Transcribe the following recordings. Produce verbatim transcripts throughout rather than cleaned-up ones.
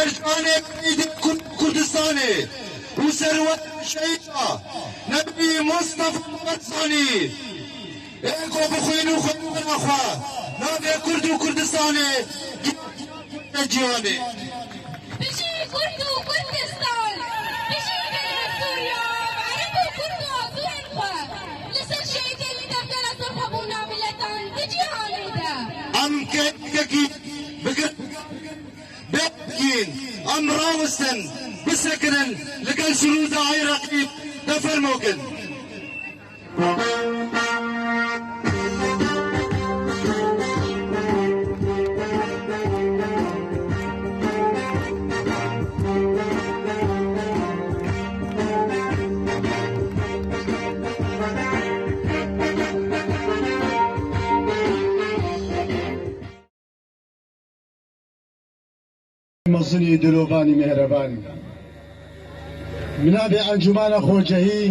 Ercanê Kurd Kurdistanê û serwet şehîda Nebî Mustafa Barzanî. Ê ku bi xwîn û xwendina xwe navê Kurd û Kurdistanê gihaştiye cîhanê. Bijî Kurd û Kurdistan! Bijî gelê Sûriya, Ereb û Kurd û azûyên xwe! Li ser şehîdê li Devgera Surxwebûna Miletan di cîhanê de! Em keyfekî bikin. Bêkin, em rawestin, bisekinin, li gel şirûza Iraqî de fermo kin. Mezinî dilovanî mêhreban. Bi navê Encûmena Xocehî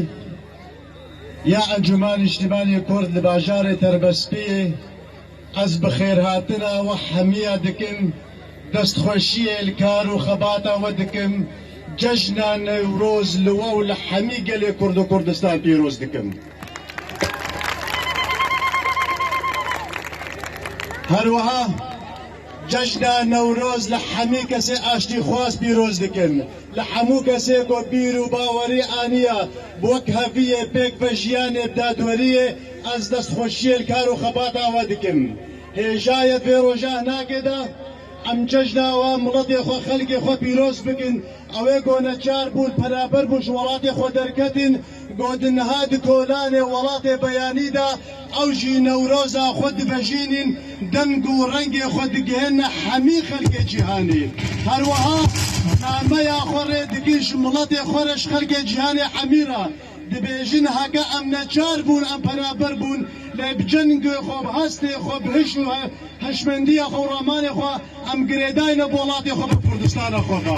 ya Encûmen Niştimanê Kurd li bajarê Terbespiyê, ez bi xêrhatina we hemiya dikim, destxweşiyê li kar û xebata we dikim, cejna Newroz li we û li hemî gelê Kurd û Kurdistan pîroz dikim. Her wiha Cejna Newroz li hemî kesê aştîxwaz pîroz dikin. Li hemû kesê ku bîr û bawerî aniya bi wekheviyê pêk ve jiyanê bi dadweriyê, ez destxweşiyê li kar û xebata we dikim. Hêja ye vê roja hinakê de em cejna we miletê xwe, xelkê xwe pîroz bikin. Ew ê ku neçar bûn, penaber bûn, ji welatê xwe derketin, ku di niha di kolanê welatê beyanî de ew jî Newroza xwe divejînin, deng û rengê xwe digihêne hemî xelkê cîhanê. Her wiha nameya xwe rê dikin ji miletê xwe re, ji xelkê cîhanê hemî re. Dibêjin, heke em neçar bûn, em penaber bûn, lê bi cengê xwe, bi hestê xwe, bi hiş û he-, hişmendiya xwe û ramanê xwe em girêdayne bi welatê xwe, bi Kurdistana xwe ve.